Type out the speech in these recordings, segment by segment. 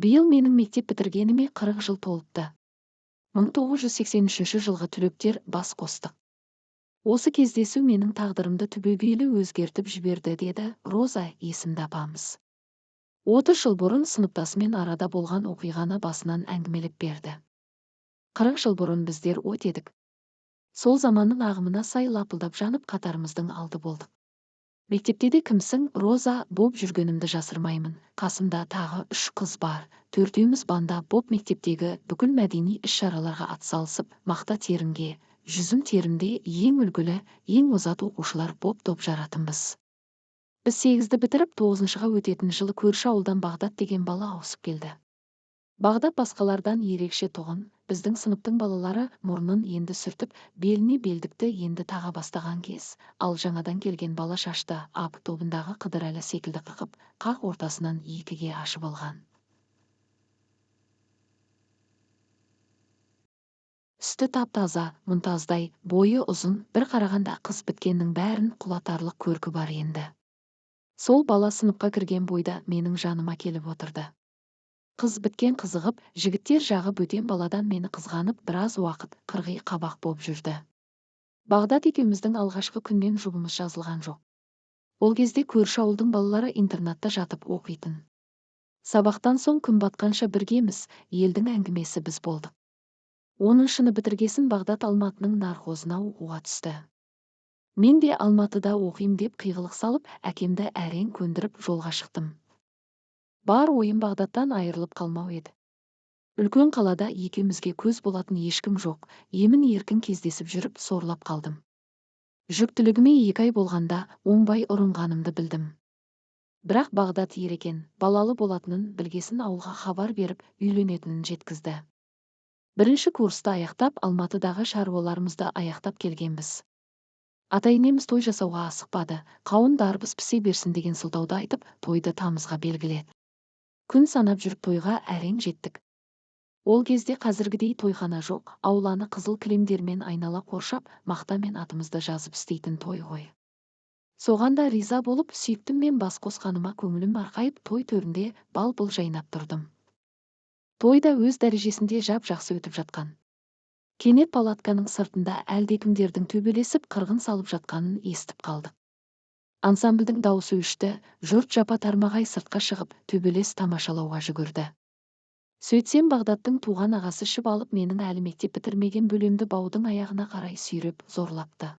Биыл менің мектеп бітіргеніме 40 жыл толыпты. 1983 жылғы түлектер бас қостық. Осы кездесу менің тағдырымды түбегейлі өзгертіп жіберді, деді Роза есімді апамыз. 30 жыл бұрын сыныптасымен арада болған оқиғаны басынан әңгімелеп берді. 40 жыл бұрын біздер от едік. Сол заманның ағымына сай лапылдап жанып, қатарымыздың алды болдық. Мектепте де кімсің, Роза боп жүргенімді жасырмаймын. Қасымда тағы 3 қыз бар. Төртеуміз банда боп мектептегі бүкіл мәдени іс-шараларға атсалысып, мақта терімге, жүзім терімде ең үлгілі, ең озат оқушылар боп топ жаратынбыз. Біз 8-ді бітіріп, 9-шыға өтетін жылы көрші ауылдан Бағдат деген бала ауысып келді. Бағдат басқалардан ерекше тұғын, біздің сыныптың балалары мұрнын енді сүртіп, беліне белдікті енді таға бастаған кез, ал жаңадан келген бала шашты ап тобындағы Қыдырәлі секілді қырқып, қақ ортасынан екіге ашып алған. Үсті тап-таза, мұнтаздай, бойы ұзын, бір қарағанда қыз біткеннің бәрін құлатарлық көркі бар енді. Сол бала сыныпқа кірген бойда менің жаныма келіп отырды. Қыз біткен қызығып, жігіттер жағы бөтен баладан мені қызғанып, біраз уақыт қырғи қабақ боп жүрді. Бағдат екеуміздің алғашқы күннен жұбымыз жазылған жоқ. Ол кезде көрші ауылдың балалары интернатта жатып оқитын. Сабақтан соң күн батқанша біргеміз, елдің әңгімесі біз болдық. 10-шыны бітіргесін Бағдат Алматының нархозына оқуға түсті. Мен де Алматыда оқимын деп қиғылық салып, әкемді әрең көндіріп жолға шықтым. Бар ойым Бағдаттан айырылып қалмау еді. Үлкен қалада екеумізге көз болатын ешкім жоқ, емін еркін кездесіп жүріп сорлап қалдым. Жүктілігіме 2 ай болғанда оңбай ұрынғанымды білдім. Бірақ Бағдат ер екен, балалы болатынын білгесін ауылға хабар беріп, үйленетінін жеткізді. Бірінші курсты аяқтап, Алматыдағы шаруаларымызды аяқтап келгенбіз. Ата-енеміз той жасауға асықпады, қауын дарбыз пісе берсін деген сылтауды айтып, тойды тамызға белгіледі. Күн санап жүріп тойға әрең жеттік. Ол кезде қазіргідей тойхана жоқ, ауланы қызыл кілемдермен айнала қоршап, мақтамен атымызды жазып істейтін той ғой. Соған да риза болып, сүйіктім мен бас қосқаныма көңілім арқайып, той төрінде бал-бұл жайнап тұрдым. Той да өз дәрежесінде жап-жақсы өтіп жатқан. Кенет палатканың сыртында әлдекімдердің төбелесіп қырғын салып жатқанын естіп қалдық. Ансамбльдің даусы өшті, жұрт жапа тармағай сыртқа шығып, төбелес тамашалауға жүгірді. Сөйтсем Бағдаттың туған ағасы ішіп алып, менің әлі мектеп бітірмеген бөлемді баудың аяғына қарай сүйреп зорлапты.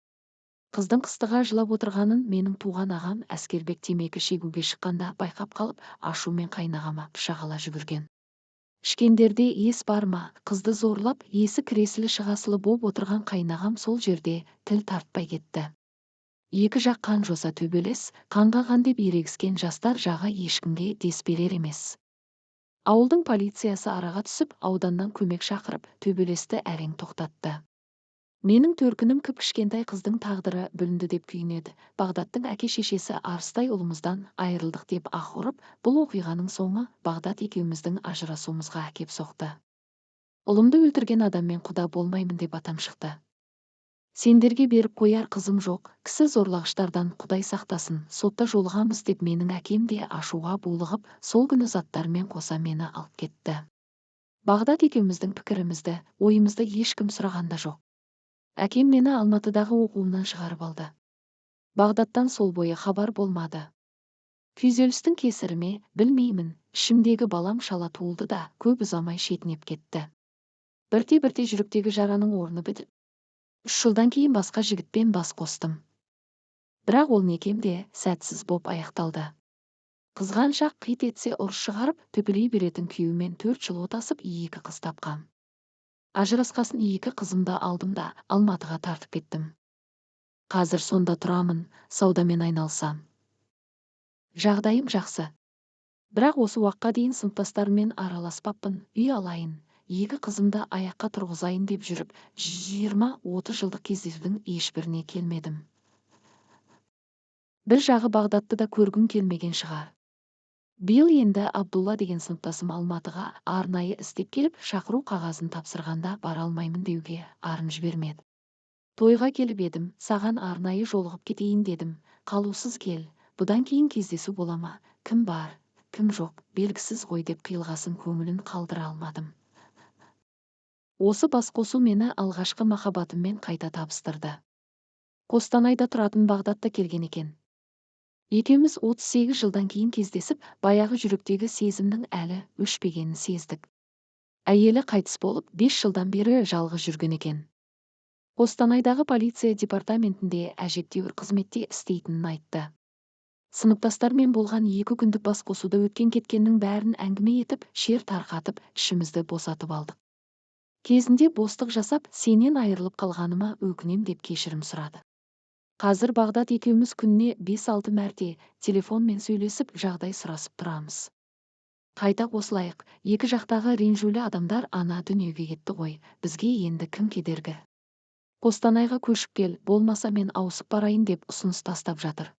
Қыздың қыстыға жылап отырғанын менің туған ағам Әскербек темекі шегуге шыққанда байқап қалып, ашумен қайнағама пышақ ала жүгірген. Ішкендерде ес бар ма, қызды зорлап, есі кіресілі шығасылы боп отырған қайнағам сол жерде тіл тартпай кетті. Екі жақ қан жоса төбелес, қанға қан деп ерегіскен жастар жағы ешкімге дес берер емес. Ауылдың полициясы араға түсіп, ауданнан көмек шақырып, төбелесті әрең тоқтатты. Менің төркінім кіп-кішкентай қыздың тағдыры бүлінді деп күйінеді. Бағдаттың әке-шешесі арыстай ұлымыздан айырылдық деп ах ұрып, бұл оқиғаның соңы Бағдат екеуміздің ажырасуымызға әкеп соқты. Ұлымды өлтірген адаммен құда болмаймын деп атам шықты. Сендерге беріп қояр қызым жоқ, кісі зорлағыштардан Құдай сақтасын, сотта жолығамыз деп менің әкем де ашуға булығып, сол күні заттармен қоса мені алып кетті. Бағдат екеуміздің пікірімізді, ойымызды ешкім сұраған да жоқ. Әкем мені Алматыдағы оқуымнан шығарып алды. Бағдаттан сол бойы хабар болмады. Күйзелістің кесірі ме, білмеймін, ішімдегі балам шала туылды да көп ұзамай шетінеп кетті. Бірте-бірте жүректегі жараның орны бітіп, 3 жылдан кейін басқа жігітпен бас қостым. Бірақ ол некем де сәтсіз боп аяқталды. Қызғаншақ қит етсе ұрыс шығарып, төпелей беретін күйеуімен 4 жыл отасып, 2 қыз тапқам. Ажырасқасын 2 қызымды алдым да Алматыға тартып кеттім. Қазір сонда тұрамын, саудамен айналысам. Жағдайым жақсы. Бірақ осы уақытқа дейін сыныптастарыммен араласпаппын, үй алайын, 2 қызымды аяққа тұрғызайын деп жүріп, 20-30 жылдық кездесудің ешбіріне келмедім. Бір жағы Бағдатты да көргім келмеген шығар. Биыл енді Абдулла деген сыныптасым Алматыға арнайы іздеп келіп, шақыру қағазын тапсырғанда бара алмаймын деуге арым жібермеді. Тойға келіп едім, саған арнайы жолығып кетейін дедім. Қалусыз кел, бұдан кейін кездесу бола ма, кім бар? кім жоқ, белгісіз ғой деп қиылғасын көңілін қалдыра алмадым. Осы басқосу мені алғашқы махаббатыммен қайта табыстырды. Қостанайда тұратын Бағдат та келген екен. Екеуміз 38 жылдан кейін кездесіп, баяғы жүректегі сезімнің әлі өшпегенін сездік. Әйелі қайтыс болып, 5 жылдан бері жалғыз жүрген екен. Қостанайдағы полиция департаментінде әжептәуір қызметте істейтінін айтты. Сыныптастармен болған 2 күндік басқосуда өткен-кеткеннің бәрін әңгіме етіп, шер тарқатып, ішімізді босатып алдық. Кезінде бостық жасап, сенен айырылып қалғаныма өкінем деп кешірім сұрады. Қазір Бағдат екеуміз күніне 5-6 мәрте телефонмен сөйлесіп, жағдай сұрасып тұрамыз. Қайта қосылайық, екі жақтағы ренжулі адамдар ана дүниеге кетті ғой, бізге енді кім кедергі? Қостанайға көшіп кел, болмаса мен ауысып барайын деп ұсыныс тастап жатыр.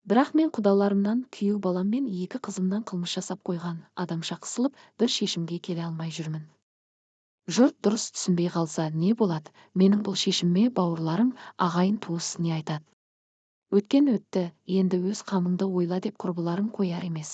Бірақ мен құдаларымнан, күйеу балам мен 2 қызымнан қылмыс жасап қойған адамша қысылып, бір шешімге келе алмай жүрмін. Жұрт дұрыс түсінбей қалса не болады, менің бұл шешіміме бауырларым, ағайын туыс не айтады? Өткен өтті, енді өз қамыңды ойла деп құрбыларым қояр емес.